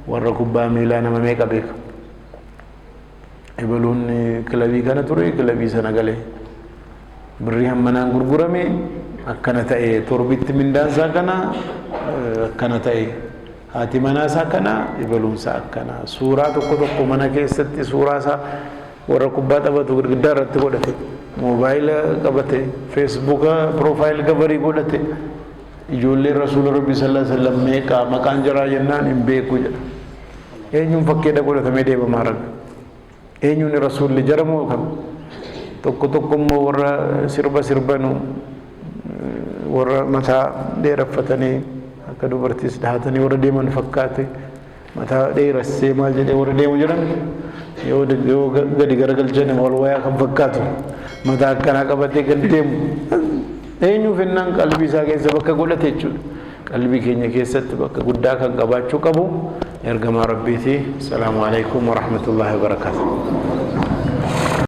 Warra kubbaa miilaa nama meeqa beeka? Ebaluun kilabii kana ture, kilabii sana gale, birrii hammanaan gurgurame, akkana ta'e, torbitti mindaan isaa kana akkana ta'e, haati manaa isaa kana, ebaluun isaa akkana. Suuraa tokko tokko mana keessatti suuraa isaa warra kubbaa taphatu girgiddaa irratti godhate, moobaayila qabate, feesbuuka profile coverii godhate. Ijoolleen Rasuula Rabbii sallallahu alaihi wasallam meeqa maqaan jaraa jennaan hin beeku jedha. Eenyuun fakkeedha godhatamee deemamaa raga? Eenyuun Rasuulli jara moo kam? Tokko tokko immoo warra sirba sirbanu, warra mataa dheeraffatanii akka dubartiis dhahatanii warra deeman fakkaate, mataa dheerassee maal jedhee warra deemu jiran, yoo gadi garagalchan wal wayaa kan fakkaatu mataa akkanaa qabatee kan deemu eenyuuf jennaan qalbii isaa keessa bakka godhate jechuudha. Qalbii keenya keessatti bakka guddaa kan qabaachuu qabu ergamaa Rabbiiti. Salaamu alaikum warahmatullahi wabarakaatuh.